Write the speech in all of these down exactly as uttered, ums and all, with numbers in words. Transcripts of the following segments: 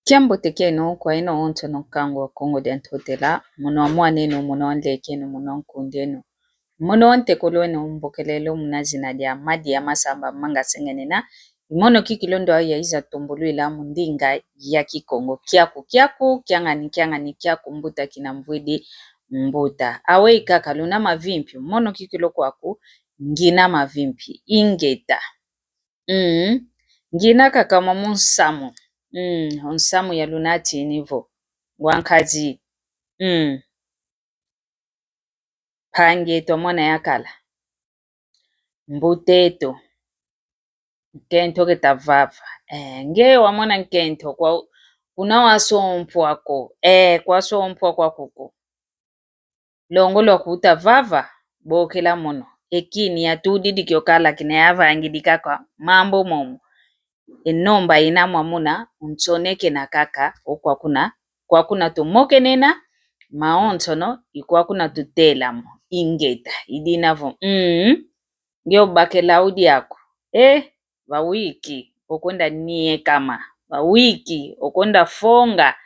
Kiambote kieno kwa eno onso no nkangu wa Kongo dia Ntotela, mono wa mwan'eno, mono wa nlek'eno, mono wa nkund'eno, mono wa ntekolo'eno, mbokelelo muna zina dia Madia Masamba Manga Sengenena. I mono kikilu ndo awu yaiza tumbulwila mu ndinga ya Kikongo. Kiaku, kiaku, kiangani, kiangani, kiaku, mbuta kina mvwidi mbuta. Aweyi kaka, luna mavimpi? Mono kikilu kwaku, ngina mavimpi. Ingeta. Mm. Ngina kaka mwa munsamu. Mm. Onsamu ya lunatini vo: ngwa nkazi. Mm. Mpangi eto, wamona yakala. Mbuta eto. Nkento keta vava. Eh, nge wamona nkento kwa, kuna wasompwa ko. Eh, kwasompwa kwaku ko. Longo lwa kuta vava, bokela mono. Ekini yatudidi kio kala kina yavangidi kaka mambu momo. E nomba ina mwamuna, unsonekena kaka, o kwakuna, kwakuna tumokenena, mawonsono, i kwakuna tutela mo. Ingeta, i dina vo: Mm, nge ubakela udi aku. Eh, vawiki, okwenda niekama. Vawiki, okwenda fonga.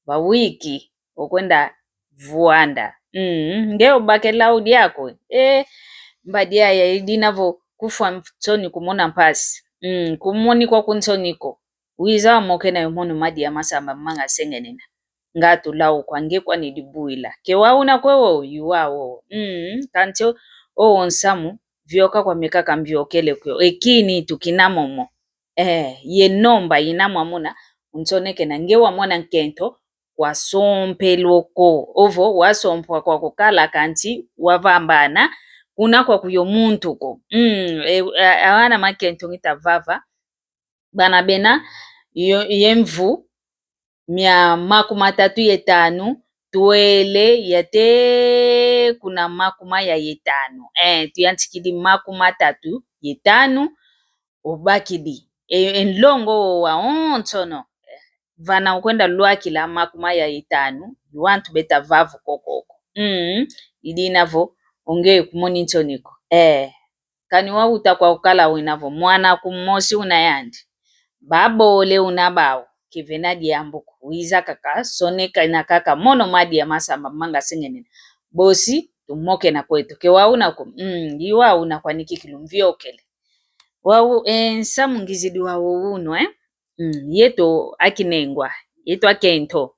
Vawiki, okwenda vwanda. Mm, nge ubakela udi aku. Eh, mbadi yaya, i dina vo kufwa nsoni, kumona mpasi. Mm, kumoni kwaku nsoni ko. Wiza wamokena yo mono Madia Masamba Manga Sengenena. Nga tula o kwa nge kwani dibuila. Ke wau una kwe wo, i wau o. Mm, kanti o, o onsamu, vioka kwame kaka mviokele kwe. Ekini tukina momo. Eh, ye nomba ina mwamuna, unsonekena nge wamona nkento, kwasompelwa ko. Ovo, wasompwa kwaku kala kanti wavambana, kuna kwaku yo muntu ko. Mm, e, a, awana makento ngita vava, bana bena, yo, ye mvu, mia makumatatu ye tanu, twele yate kuna makumaya ye tanu. Eh, tuyantikidi makumatatu ye tanu, obakidi. E, e nlongo wa onsono. Vana ukwenda lwakila makumaya ye tanu, i wantu beta vavu kokoko. Mm, i dina vo, onge kumoni nsoni ko. Eh. Kani wawuta kwa ukala wina vo mwana kumosi una yandi. Babole una bau, kivena diambu ko, wiza kaka, sonekena kaka, mono Madia Masamba Manga Sengenena. Bosi, tumokena kweto. Ke wau una ko, mm, i wau una kwani kikilu mviokele. Wau, eh, nsamu ngizidi wau unu, eh? Mm, yeto akinengwa, yeto akento.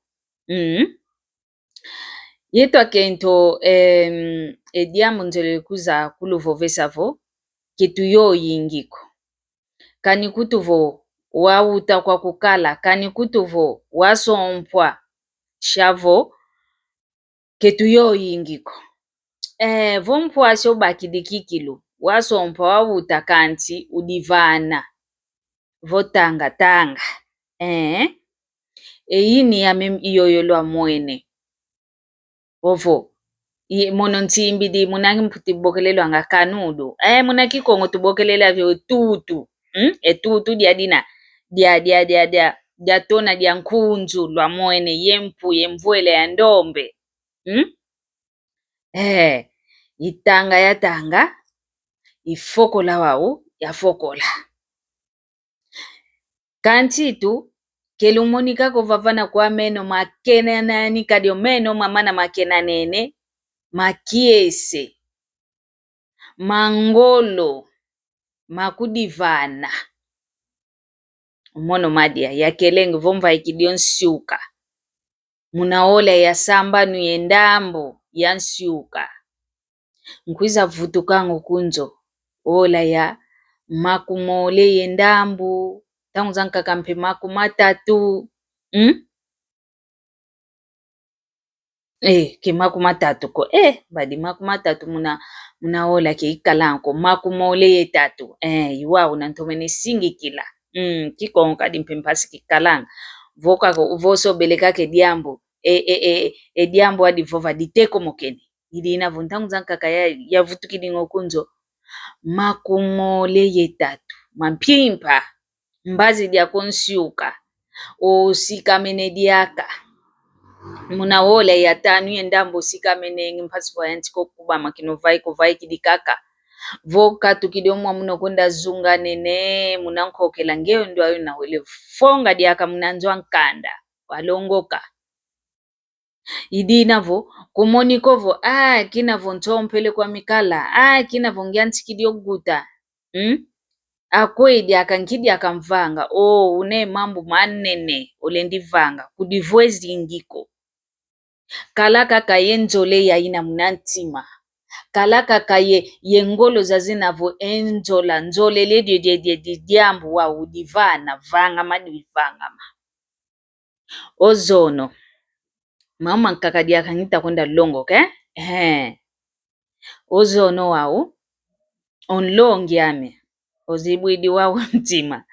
Mm. Yeto akento, em, e diambu nzolele kwiza kuluvovesa vo, ke tuyoyingi ko. Kani kutu vo wawuta kwa kukala, kani kutu vo wasompwa, sia vo ke tuyoyingi ko. Eh, vo mpwasio bakidi kikilu, wasompwa, wawuta kanti udivana. Vo tanga, tanga. Eh? Eyi ni yame iyoyo lwamwene. Ovo. I, mono nsimbidi, muna kimputi bokelelwanga kanudu. Eh, muna Kikongo tubokelela vio etutu. Hmm? Etutu dia dina. Dia, dia, dia, dia, dia tona dia nkunzu lwamwene, ye mpu, ye mvwela, ya ndombe. Hmm? Eh, itanga yatanga, ifokola wau yafokola. Kanti tu, ke lumonika ko vavana kwa meno makena nani, kadi o meno mamana makena nene, makiese, mangolo, makudivana. Mono Madia, yakelenge vo mvaikidi o nsiuka. Muna ola ya sambanu ye ndambu ya nsiuka. Nkwiza vutukanga o kunzo. Ola ya makumole ye ndambu. Ntangu zankaka mpe makumatatu. Hmm? Eh, ke makumatatu ko. Eh, mbadi makumatatu muna, muna ola ke ikalanga ko. Makumole ye tatu. Eh, i wau una ntomene singikila. Mm, Kikongo kadi mpe mpasi kikalanga. Vo kaka, vo sobele kaka e diambu. E, e, e, e diambu adivova ditekomokene. I dina vo ntangu zankaka ya, yavutukidinga o kunzo. Makumole ye tatu. Mampimpa. Mbazi diaka o nsiuka. Osikamene diaka. Muna ola ya tanu ye ndambu osikamene, nge mpasi vo yantika o kubama kina ovaika, ovaikidi kaka. Vo katukidi o mwamuna okwenda zunga nene, muna nkokela nge o ndo ayo una wele fonga diaka muna nzo a nkanda. walongoka. Idina vo, kumoniko vo, ah, kina vo nsompele kwami kala, ah, kina vo ngiantikidi o guta. Hmm? Akwedi aka nkidi aka mvanga, oh, une mambu manene, olendi vanga, kudi vo ezingi ko. Kala kaka ye nzole yaina muna ntima. Kala kaka ye, ye ngolo zazina vo e nzola, nzolele dio, dio, dio, dio, diambu wau divana, vangama, divangama. Ozono. Mama nkaka diaka ngita kwenda longoka, eh? Eh. Ozono wau, onlongi ame. Ozibwidi wau ntima.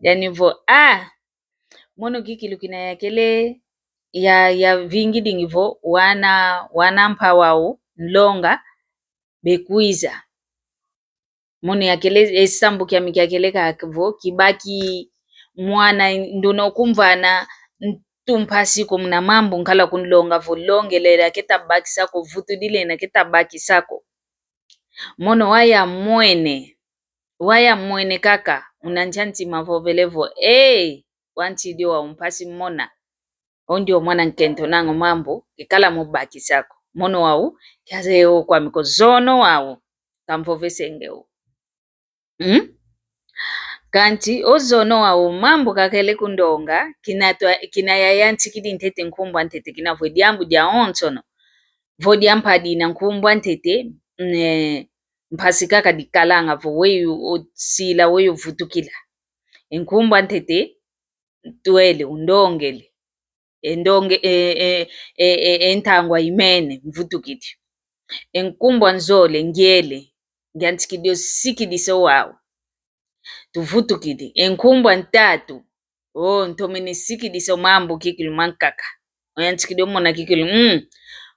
Yani vo, ah, mono kikilu kina yakele, ya, yavingidingi vo, wana, wana mpa wau, nlonga, bekwiza. Mono yakele, e sambu kiami kiakele kaka vo, kibaki mwana nduna okumvana ntu mpasi ko muna mambu nkala kunlonga vo longelela keta bakisa ko, vutudile na keta bakisa ko. Mono wayamwene, wayamwene kaka, muna nsi a ntima vovele vo, ee, wantidi wau mpasi mona. Ondio mwana nkento nango mambu, kekala mubakisa ko. Mono wau, kiaze o kwami ko zono wau, kamvovesenge o. Hmm? Kanti ozono wau mambu kakele kundonga, kina twa-, kina yayantikidi ntete nkumbu a ntete, kina vo diambu diawonsono. Vo diampa dina nkumbu a ntete, ne, mpasi kaka dikalanga vo weyi osila, weyi ovutukila. E nkumbu a ntete, ntwele, undongele. E ndonge-, e, e, e, e, e ntangwa imene, mvutukidi. E nkumbu a nzole, ngiele, ngiantikidi osikidisa o wau. Tuvutukidi. E nkumbu a ntatu, o, ntomene sikidisa o mambu kikilu mankaka. Oyantikidi omona kikilu, mm,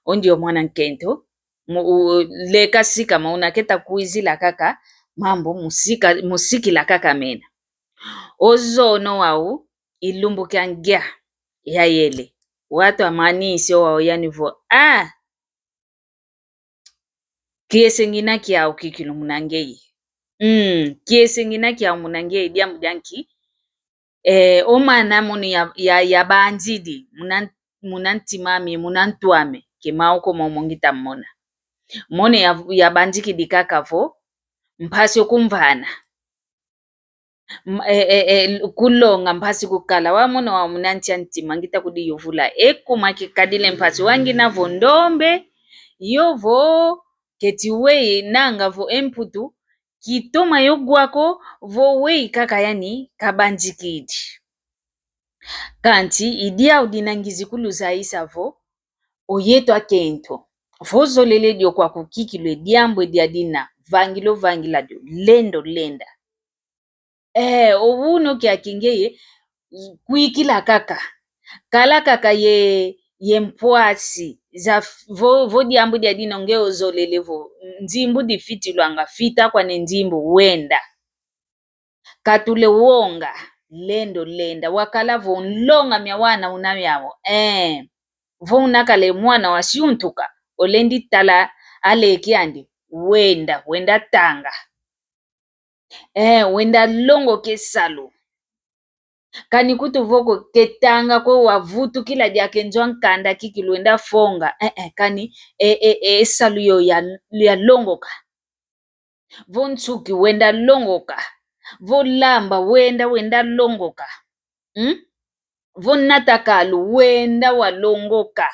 ondio mwana nkento, mu-, u-, u-, leka sikama, una keta kwizila kaka, mambu musika-, musikila kaka mena. Ozono wau, ilumbu kia ngia yayele. Watu amanisi o wau yani vo, ah! Kiese ngina kiau kikilu muna ngeye. Mm, kiese ngina kiau muna ngeye, diambu dia nki? Eh, o mana mono ya, ya, yabanzidi, muna, muna ntima ame, muna ntu ame, ke mau ko momo ngita mona. Mono ya, yabanzikidi kaka vo, mpasi okumvana. M-, e, e, e, kulonga mpasi kukala, wau mono wau muna nsi a ntima ngita kudiyuvula. E kuma kikadile mpasi wau ngina vo ndombe, yovo keti weyi nanga vo e mputu, kitoma yogwa ko vo weyi kaka yani kabanzikidi. Kanti i diau dina ngizi kuluzayisa vo, o yeto akento, vo zolele dio kwaku kikilu e diambu e dia dina, vangila ovangila dio, lenda olenda. Eh, o uno kiaki ngeye, kwikila kaka. Kala kaka ye, ye mpwasi, za f-, vo, vo diambu dia dina nge ozolele vo, nzimbu difitilwanga, fita kwa ne nzimbu wenda. Katule wonga, lenda olenda, wakala vo nlonga mia wana una miau, eh. Vo una kala e mwana wa siuntuka, olendi tala aleki andi, wenda, wenda tanga. Eh, wenda longoka e salu. Kani kutu vo ko ketanga ko wavutukila diaka e nzo a nkanda kikilu wenda fonga. Eh, eh, kani, eh, eh, eh, e salu yo ya, ya longoka. Vo nsuki wenda longoka. Vo lamba wenda, wenda longoka. Hmm? Vo nata kalu wenda walongoka.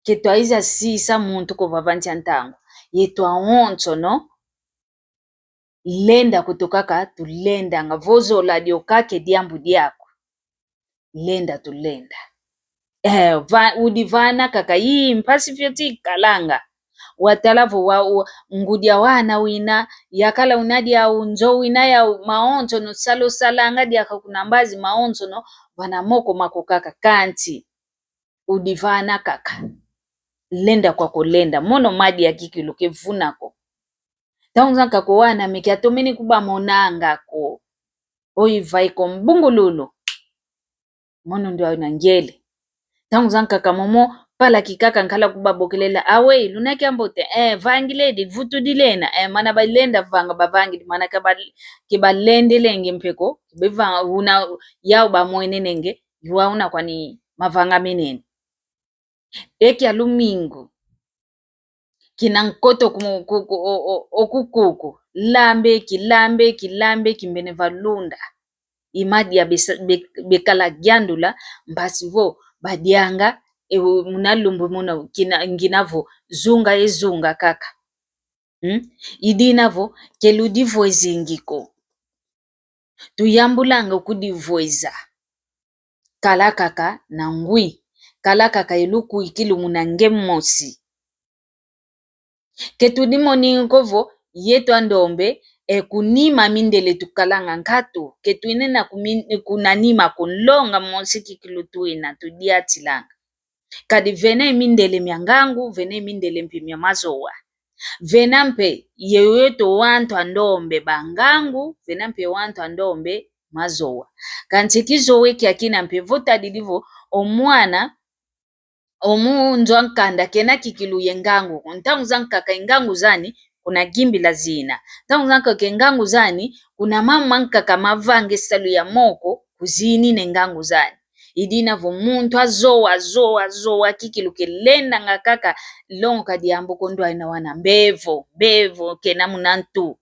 Ke twaiza sisa muntu ko vava nsi a ntangwa. Yetu awonsono, lenda kutu kaka tulendanga. Vo zola dio kaka e diambu diaku. Lenda tulenda. Eh, va-, udivana kaka, ii, mpasi fioti ikalanga. Watala vo wa, wa, ngudi a wana wina, yakala una diau, nzo wina yau, mawonsono, salu osalanga diaka kuna mbazi mawonsono, vana moko maku kaka kanti. Udivana kaka. Lenda kwaku lenda. Mono madia kikilu kevuna ko. Ntangu zankaka o wana ame kiatomene kubamonanga ko. O ivai ko mbungululu. Mono ndio una ngiele. Ntangu zankaka momo palaki kaka nkala kubabokelela. Aweyi, luna kiambote. Eh, vangiledi, vutudilena. Eh, mana balenda vanga bavangidi. Mana kaba-, ke balendelenge mpe ko. Beva-, una yau bamwenenenge. Iwa una kwani mavanga menene. E kia lumingu, kina nkoto ku, ku, ku, o, o, o kukuku, lambeki, lambeki, lambeki mbene valunda. I madia besa-, be-, bekala giandula, mpasi vo badianga, e, muna lumbu muna kina, ngina vo zunga e zunga kaka. Hmm? I dina vo, ke ludivwezingi ko. Tuyambulanga kudivweza. Kala kaka na ngwi. Kala kaka e lukwikilu muna nge mosi. Ke tudimoningi ko vo, yeto andombe, e kunima mindele tukalanga nkatu. Ke tuinena kumi-, kuna nima ko, nlonga mosi kikilu tuina, tudiatilanga. Kadi vena e mindele mia ngangu, vena e mindele mpe mia mazowa. Vena mpe yeto wantu andombe ba ngangu, vena mpe wantu andombe mazowa. Kansi kizowe kiakina mpe vo tadidi vo o mwana, o mu nzo a nkanda kena kikilu ye ngangu. Ntangu zankaka e ngangu zani kuna gimbila zina. Ntangu zankaka e ngangu zani kuna mambu mankaka mavanga e salu ya moko kuzinina e ngangu zani. I dina vo muntu azowa, azowa, azowa, kikilu kelendanga kaka longoka diambu ko ndwaina wana mbevo, mbevo, kena muna ntu.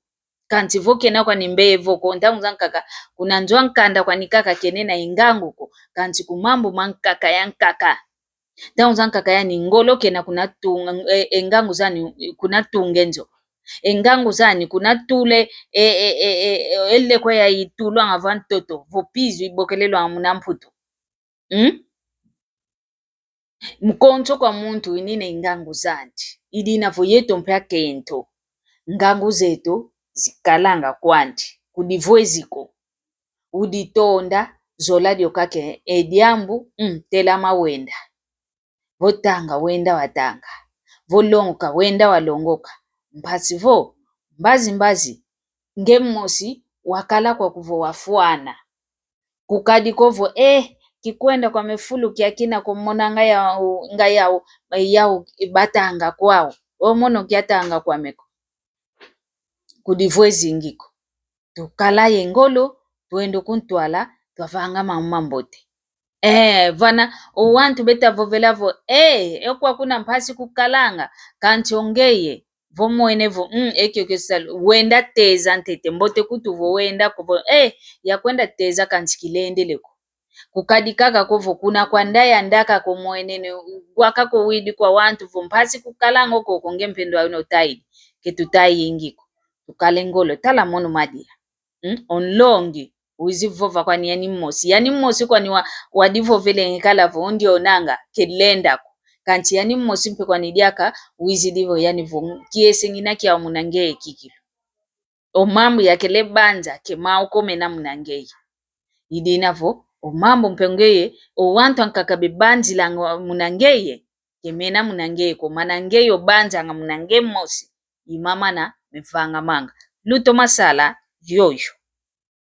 Kansi vo kena kwani mbevo ko, ntangu zankaka, kuna nzo a nkanda kwani kaka kenena e ngangu ko, kansi ku mambu mankaka yankaka. Ntangu zankaka yani ngolo kena kuna tunga, e, e ngangu zani, kuna tunga e nzo. E ngangu zani kuna tula e, e, e, e, e lekwa ya itulwanga va ntoto, vo pizu ibokelelwanga muna Mputu. Hmm? Mu konso kwa muntu winina e ngangu zandi. I dina vo yeto mpe akento. Ngangu zeto zikalanga kwandi. Kudivwezi ko. Uditonda, zola dio kaka e diambu, mm, telama wenda. Vo tanga, wenda watanga. Vo longoka, wenda walongoka. Mpasi vo, mbazi mbazi, nge mosi, wakala kwaku vo wafwana. Kukadi ko vo, eh, kikwenda kwame fulu kiakina ko, mona nga yau, nga yau, yau batanga kwau. O mono kiatanga kwame ko. Kudivwezingi ko. Tukala ye ngolo, twenda ku ntwala, twavanga mambu mambote. Eh, vana, o wantu beta vovela vo, eh, e kwaku kuna mpasi kukalanga, kansi o ngeye, vo mwene vo, mm, e kiokio salu, wenda teza ntete, mbote kutu vo wenda ko vo, eh, yakwenda teza kansi kilendele ko. Kukadi kaka ko vo kuna kwanda yanda kaka omwenene, waka ko widi kwa wantu vo mpasi kukalanga o koko nge mpe ndwaina otayidi, ke tutayingi ko. Tukala e ngolo, tala mono madia. Mm? O nlongi, wizi vova kwani yani mosi. Yani mosi kwani wa, wadivovelenge kala vo ondionanga, kelenda ko. Kansi yani mosi mpe kwani diaka, wizidi vo yani vo, kiese ngina kiau muna ngeye kikilu. O mambu yakele banza, ke mau ko mena muna ngeye. I dina vo, o mambu mpe ngeye, o wantu ankaka bebanzilanga muna ngeye, ke mena muna ngeye ko, mana ngeye obanzanga muna nge mosi. I mamana mevangamanga. Lutoma sala yoyo.